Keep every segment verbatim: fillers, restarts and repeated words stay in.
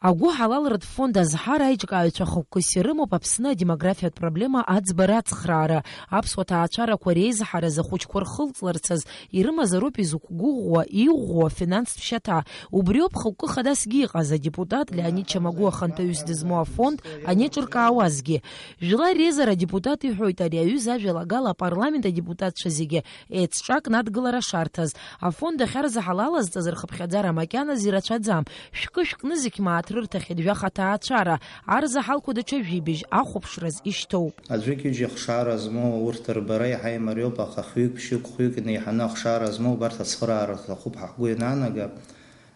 Агәыҳалалратә фонд азҳара аиҿкааҩцәа хықәкыс ирымоуп Аԥсны адемографиатә проблема аӡбара ацхраара, аԥсуа ҭаацәарақәа реизҳаразы ахәыҷқәа рхылҵларцаз ирымазароуп изықәгәыӷуа, иӷәӷәоу афинанстә шьаҭа. Убриоуп хықәкы хадасгьы иҟаз, адепутат Леонид Чамагәуа хантәаҩыс дызмоу афонд анеиҿыркаауазгьы. Жәлар реизара адепутат иҳәоит, ари аҩыза ажәалагала апарламент адепутатцәа зегьы еицҿакны адгылара шарҭаз. Афонд ахьарзаҳалалазҵаз рхыԥхьаӡара макьаназ ирацәаӡам. Шәкы-шәкны зегь мааҭ рырҭахьеит жәаха ҭаацәара. Арзаҳалқәа даҽа жәибжь ахәаԥшраз ишьҭоуп. Аӡәык-ҩыџьа ахшара змоу урҭ рбара иаҳа имариоуп, аха хҩык-ԥшьҩык, хәҩык неиҳаны ахшара змоу убарҭ ацхыраара рҭахуп ҳа ҳгәы иананага.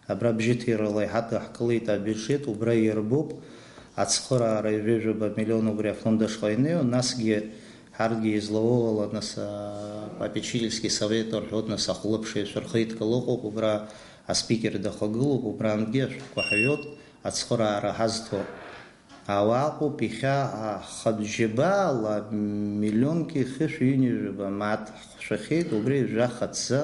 Абра бжьыҭирала иҳадаҳкылеит абиуџьет, убра ирбоуп ацхыраара ҩажәа миллион убри афонд ашҟа инеиуа, насгьы ҳарҭгьы излауоу ала, нас, а, попечительский совет рҳәоит, нас ахәылԥшҩы шәырхеидкыл ыҟоуп, убра аспикер дахагылоуп, убрантәгьы ашәҟәқәа ҳаҩуеит, ацхыраара ҳазҭо ауаа ыҟоуп, иахьа ахатә џьабаала миллионки хышә ҩынҩажәаба мааҭ ҳхшәахьеит, убри жәаха ҭӡы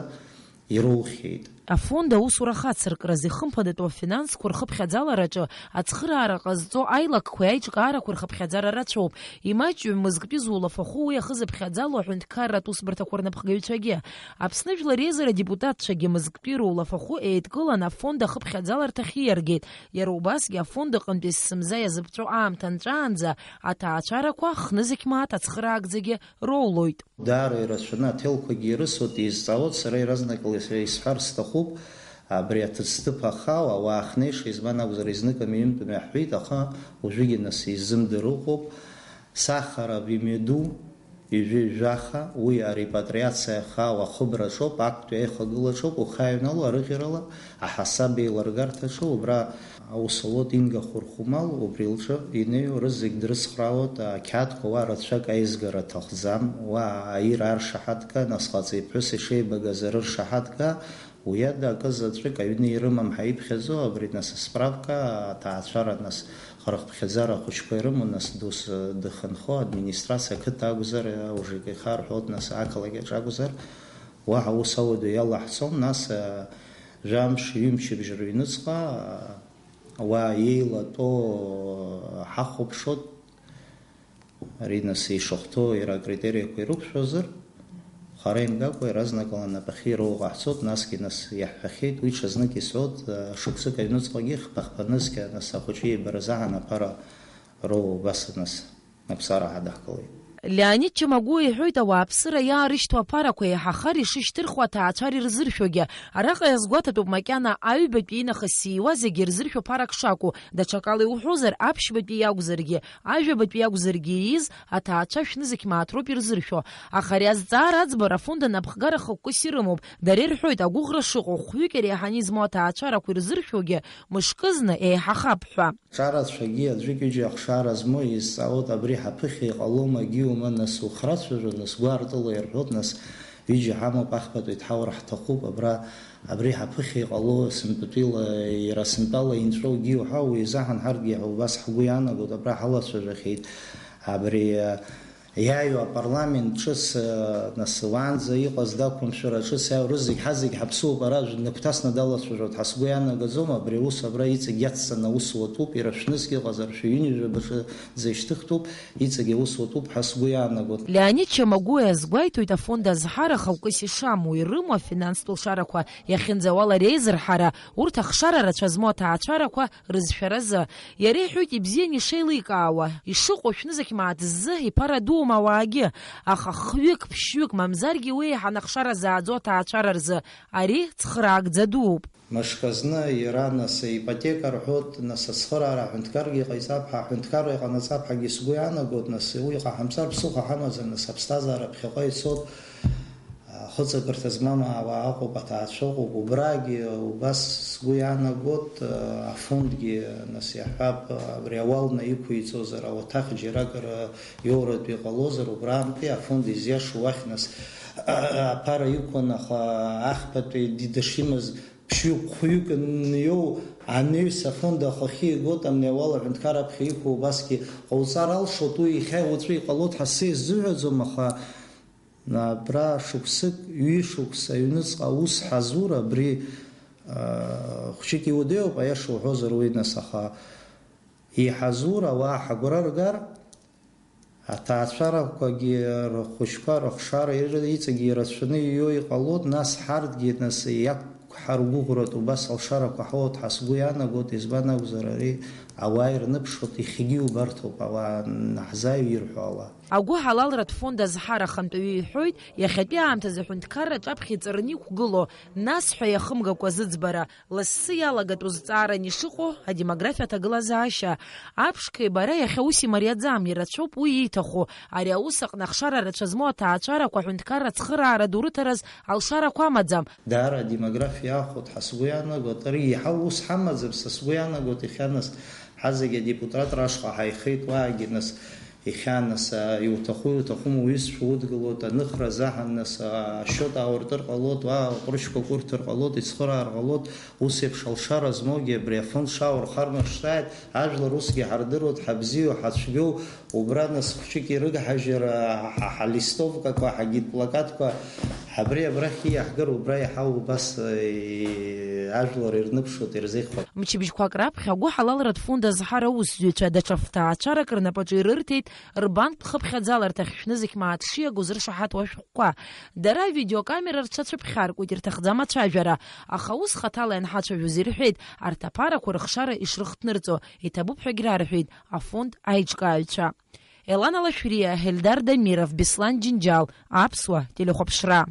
ироухьеит. Афонд аусура ахацыркразы ихымԥадатәу афинансқәа рхыԥхьаӡалараҿы ацхыраара ҟазҵо аилакқәеи аиҿкаарақәеи рхыԥхьаӡара рацәоуп. Имаҷҩым мызктәи зулафахәы уи ахы зыԥхьаӡало аҳәынҭқарратә усбарҭақәа рнапхгаҩцәагьы. Аԥсны Жәлар Реизара адепутатцәагьы мызктәи рулафахәы еидкыланы афонд ахыԥхьаӡаларҭахь ииаргеит. Иара убасгьы афонд аҟынтәи есымза иазыԥҵәо аамҭа нҵәаанӡа аҭаацәарақәа хнызқь мааҭ ацхыраагӡагьы роулоит. Даара ирацәаны аҭелқәагьы ирысуеит, изҵаауеит, сара иаразнакала ис-, исҳәар сҭахуп, абри аҭыӡҭыԥ ахала ауаа хнеиша избан акәзар, изныкыми-ҩынтәыми ҳҳәеит, аха уажәыгьы нас изымдыр ыҟоуп. Сахаров имҩаду ижәи жәаха, уи арепатриациа ахала ахыбраҿоуп, актәи аихагылаҿоуп, ухаҩнало арыӷьарала аҳасаб еилыргарҭаҿы, убра аус луеит Инга Хәырхәмал, убри лҿы инеиуа рызегь дрыцхраауеит, ақьаадқәа уа рацәак аизгара аҭахӡам, уа аир аршаҳаҭга, нас хаҵеи ԥҳәыси шеибагаз арыршаҳаҭга, уи ада акы заҵәык аҩны ирымам ҳәа иԥхьаӡо, абри нас асправка, аҭаацәара нас рыхыԥхьаӡара ахәыҷқәа ирымоу, нас дус дыхынҳәо администрациа ақыҭа акәзар, ОЖКХ рҳәоит, нас ақалақь аҿы акәзар, уаҳа ус ауадаҩ иалаҳҵом, нас, а, жәамш, ҩымчыбжь рыҩныҵҟа, а, уа еилатәоу, а, ҳахәаԥшуеит, ари нас ишахәҭоу иара акритериақәа ирықәшәозар, хара имгакәа иаразнакала анапахьы ироуа ҟаҳҵоит, насгьы нас иаҳҳәахьеит, уи ҽазнык исҳәоит, а, шықәсык аҩныҵҟагьы хԥа-хԥа нызқьа нас ахәыҷы иибара азаҳан аԥара роуа убас нас. Аԥсара ҳадаҳкылеит. Леонид Чамагәуа иҳәоит, ауааԥсыра иаарышьҭуа аԥарақәа еиҳахар ишышьҭырхуа аҭаацәара ирзыршәогьы. Араҟа иазгәаҭатәуп макьана аҩбатәи инахыс ииуа зегьы ирзыршәо ԥарак шакәу, даҽакала иуҳәозар, аԥшьбатәи иакәзаргьы, ажәабатәи иакәзаргьы ииз аҭаацәа шәнызқь мааҭ роуп ирзыршәо. Аха ари азҵаара аӡбара афонд анапхгара хықәкыс ирымоуп. Дара ирҳәоит, агәыӷра шыҟоу, хәҩык иреиҳаны измоу аҭаацәарақәа ирзыршәогьы мышкызны еиҳахап ҳәа. Ҿарацәагьы аӡәык-ҩыџьа ахшара змоу еизҵаауеит, абри ҳаԥыхьа иҟалома, егьиума, нас ухрацәажәо, нас гәаартыла ирҳәоит, нас ҩыџьа ҳамоуп, ахԥатәи дҳаур ҳҭахуп, абра, абри ҳаԥыхьа иҟало, сынтәатәила, иара сынтәала инҵәо, егьиу ҳәа, уи изаҳан ҳарҭгьы убас ҳгәы иаанагоит, абра ҳалацәажәахьеит, абри, Иааиуа апарламент ҿыц, нас уаанӡа иҟаз дақәымшәара ҿыц иааиуа рызегь ҳазегь ҳаԥсуоуп, ара аӡә днагәҭасны далацәажәоит ҳәа сгәы иаанагаӡом, абри аус абра иҵегь иацҵаны аус уатәуп, ирацәнызқь иҟазар шәа ҩынҩажәа баҿы дзышьҭыхтәуп, иҵегь аус уатәуп ҳәа сгәы иаанагоит. Леонид Чамагәуа иазгәеиҭоит, афонд азҳара хықәкыс ишамоу, ирымоу афинанстә лшарақәа иахьынӡауала реизырҳара, урҭ ахшара рацәа змоу аҭаацәарақәа рызшәаразы. Иара иҳәоит ибзианы ишеиликаауа, ишыҟоу шәнызқь мааҭ ззы иԥара дуума ауаагьы, аха хҩык, ԥшьҩык мамзаргьы уи еиҳаны ахшара зааӡо аҭаацәара рзы ари цхыраагӡа дууп. Мышкы зны иара нас аипотека рҳәоит, нас ацхыраара аҳәынҭқаргьы иҟаиҵап ҳәа, аҳәынҭқарра иҟанаҵап ҳәагьы сгәы иаанагоит, нас уи иҟаҳамҵар ԥсыхәа ҳамаӡам, нас аԥсҭазаара ԥхьаҟа ицоит. Ахыҵакырҭа змам ауаа ыҟоуп, аҭаацәа ыҟоуп, убрагьы убас сгәы иаанагоит, афондгьы, нас, иаҳҳәап, абри ауал наиқәиҵозар, ауаҭах џьаракыр иоуратәы иҟалозар, убраантәи афонд изиашоу уахь, нас, аԥара иқәын, аха ахԥатәи ди-, дышимаз ԥшьҩык-хәҩык аниоу, анаҩс афонд ахахьы игоит, амни ауал аҳәынҭқар аԥхьа иқәу убасгьы ҟауҵар алшоит, уи иахьа уаҵәы иҟалоит ҳәа сеиззыҳәаӡом, аха Абра шықәсык, ҩышықәса аҩныҵҟа аус ҳазур, абри Хәҷык иудеиуп, аиаша уҳәозар уи, нас, аха иҳазур ауаа ҳагәра ргар, аҭаацәарақәагьы рхәыҷқәа рыхшара ир-, иҵегьы ирацәаны иҩуа иҟалоит, нас ҳарҭгьы, нас, иақәҳаргәыӷратә убас алшарақәа ҳауеит ҳәа сгәы иаанагоит, избан акәзар, ари ауаа ирныԥшуеит, иахьагьы иубарҭоуп ауаа наҳзааиҩ ирҳәо ала. Агәыҳалалратә фонд азҳара ахантәаҩы иҳәоит, иахьатәи аамҭазы аҳәынҭқарра аҿаԥхьа иҵарны иқәгылоу, нас ҳәа иахымгакәа зыӡбара, лассы иалагатәу зҵааран ишыҟоу адемографиа аҭагылазаашьа. Аԥшқа ибара иахьа ус имариаӡам, ирацәоуп уи ииҭаху. Ари аус аҟны ахшара рацәа змоу аҭаацәарақәа аҳәынҭқарра ацхыраара ду рыҭараз алшарақәа амаӡам. Даара адемографиа иаахәоит ҳәа сгәы иаанагоит, ари еиҳа ус ҳамаӡам, са сгәы иаанагоит, иахьа нас ҳазегь адепутатра ашҟа ҳаихеит, уаагьы нас Иахьа, нас, а, иуҭаху-иуҭахым уҩызцәа удгылоит, аныхра азаҳан, нас, а, ашьоҭ аауртыр ҟалоит, уа аҟәрышьқәак урҭар ҟалоит, ицхыраар ҟалоит, ус еиԥш алшара змоугьы абри афонд шааурхарнашааит, ажәлар усгьы ҳардыруеит, ҳабзиоу, ҳацәгьоу, убра, нас, хәҷык ирыгҳажьыр, а, ҳа, ҳалистовкақәа, ҳагитплакатқәа, абри абрахь иаҳгар, убра иаҳа убас, э, ажәлар ирныԥшуеит, ирзеиӷьхоит. Мчыбжьқәак раԥхьа агәыҳалалратә фонд азҳара аусзуҩцәа даҽа фҭаацәарак рнапаҿы ирырҭеит рбанк хыԥхьаӡаларҭахь шәнызқь мааҭ шиаго зыршаҳаҭуа ашәҟәқәа. Дара авидеокамера рҽацәыԥхьаркуеит, ирҭахӡам ацәажәара, аха ус хаҭала ианҳацәажәоз ирҳәеит, арҭ аԥарақәа рыхшара ишрыхҭнырҵо, иҭабуп ҳәагь рарҳәеит афонд аиҿкааҩцәа. Елана Лашәриа, Ҳельдар Дамиров, Беслан Џьынџьал, Аԥсуа телехәаԥшра.